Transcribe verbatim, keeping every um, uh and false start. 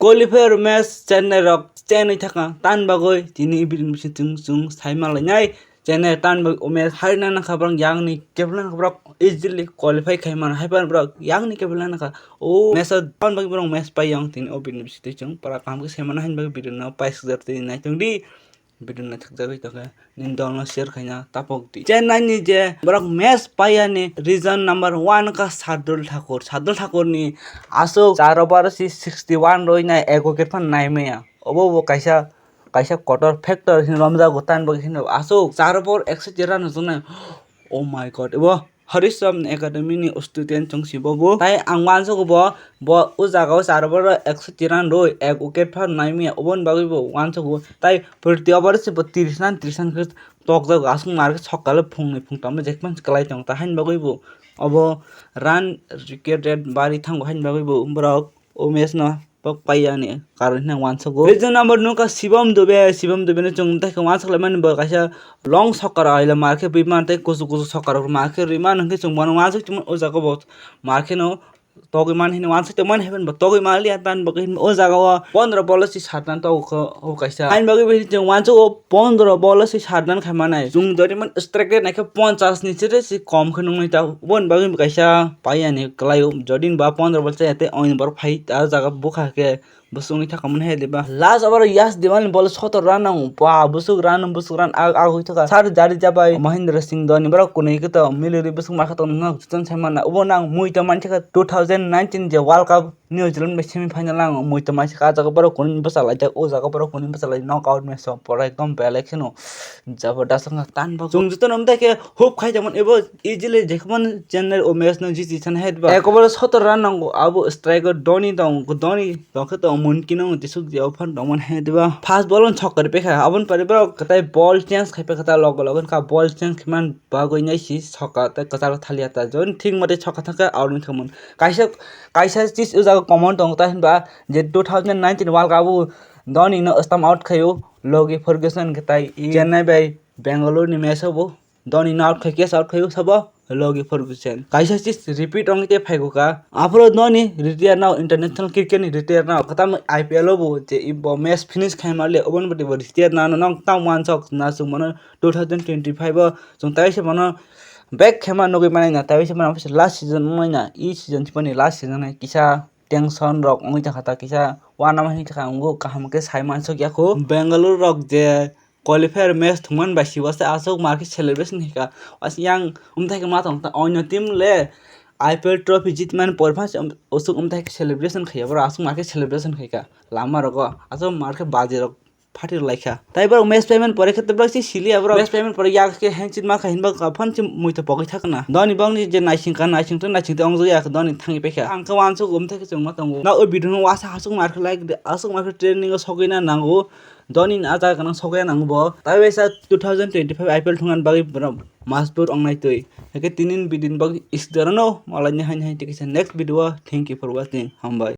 Qualifier match Chennai rok chenwi thangkha, tan bagwi tini video ni bising chwng, chwng sai manlainai. Chennai tan bagwi o match haina nangkha borok, yang ni kebla nangkha borok easily qualify khai mano, hai phano borok yang ni kebla nangkha. O match o tan bagwi borok match pai yang tini o video ni bising twi chwng pura kaham khe sai mano, haini bagwi video no paisajak twi nai tongdi. Video naithokjagwi tongkha, nini dolno share khaina tapok di. Chennai ni je borok match paiyani reason number one wngkha Shardul Thakur. Shardul Thakur ni aswk char over si sixty one rwi nai, ek wicket phan nai maya. Obo bo kaisa, kaisa kotor factor hinwi romjago, tan bagwi hinwi aswk char over ekso tira no chwngnai. Oh my God, ebo Harishram Academy ni student chwng si bo bo. Tai ang uansugo bo, bo o jaga o char over ekso tira rwi ek wicket phan nai maya, oboni bagwi bo uansugo. Tai proti over se bo tris run, tris run khe tokjago, aswk mar khe sokale phungni phungtamo jekman kwlai tongo, ta haini bagwi bo obo run wicket rate bari thango, haini bagwi bo borok o match no bok paiyani karon hinwi uansugo. Reason number nukha Shivam Dube, Shivam Dube no chwng tei khe uansuk laimani bo kaisa long soccer aila mar khe bui man tei kuchuk kuchuk soccer rok mar khe rwi man hwnkhe chwng bono uansuk tongmani o jaga bo mar khe no togwi man hinwi uansuk tongmani hai phano bo togwi man liya, tan bagwi hinwi o jaga o pondro ball o si sat run togwi kho o kaisa. Haini bagwi bo hinwi chwng uansuk o pondro ball o si sat run khai manai. Chwng jodi man strike rate naikhe ponchash ni sere si kom khe nuknai ta. Oboni bagwi bo kaisa paiyani kwlai o. Jodi ba pondro ball chaya tei oini borok phai ta o jaga bukha khe bwswk wngwi thangkha mani hai diba. Last over Yash Diwalni ball sotor run nango. Ba, bwswk run, bwswk run, ag-, agwi thangkha. Sar Jadeja bai Mahendra Singh Dhoni borok kwnwi khe to milirwi bwswk ma khe tongno chwng sai manna. Obo nang mui tongmani thangkha two thousand nineteen je World Cup New Zealand bai semi final ang mui tongmani thangkha. Ah jaga borok kwnwi bwsa laijak, o jaga borok kwnwi bwsa lai knock out match o pura ekdom belai kheno jabardast wngkha tan bagwi. Chwng jotono wngtai khe hope khai tongmani ebo easily jekhmani Chennai o match no jiti san hai ba. Ekobare sotor run nango, abo striker Dhoni tong, Dhoni tongkhe tong Monkey no tisuk je o phan tongmani hai diba. First ball on soccer pekha, aboni pore borok kwtai ball change khai pekha ta logo logo wngkha, ball change khaiman bagwi nai si soccer tei kwcharo thalia ta jon thik mate soccer thangkhe out wngkha mon. Kaisa, kaisa chis o jaga common tongo ta hinba je two thousand nineteen World Cup o Dhoni no stamp out khaio Logie Ferguson kwtai Chennai bai Bangalore ni match o bo Dhoni no out khai, case out khai sabo Logie Ferguson. Kaisa chis repeat wngwi tei phaigo ka. Aphuru Dhoni retire nao, international cricket ni retire nao. Kwtam I P L o bo je i bo match finish khai mali, oboni bwtwi bo retire nano nong tam wansok na chwng mano two thousand twenty-five o chwng tai se mano back khema nugwi manai na, tai se mano last season wngmani na, i season chimani last season hai kisa tension rok wngwi tongkha ta, kisa uanama hinwi tongkha, ang bo kaham khe sai mansuk ya kho. Bangalore rok je qualifier match thwngmani bai sibo se aswk mar khe celebration khaika. As yang umthai khe ma tong ta, onyo team le I P L trophy jitmani por phano se um-, usuk umthai khe celebration khaiya, borok aswk mar khe celebration khaika lama rogo, aswk mar khe baji rok phatir laikha. Tai borok match payment pore khe borok se siliya, borok match payment pore yak khe handshake ma kha hinba phone se muitu pogwi thakna. Dhoni bongni je naising kha, naising to naising to wngjak ya, Dhoni thangwi paikha. Ang khe uansuk umthai khe chwngma tongo. Na o video no wasa aswk mar khe like de, aswk mar khe trending o sogwi na nango. Dhoni ni ah jaga gana sogwi nango bo. Tai waisa two thousand twenty-five I P L thwngna bagwi borok majbur wngnai twi. Hake tini ni video ni bagwi is doro no malai ni haini hai tei kisa next video o. Thank you for watching. Hambai.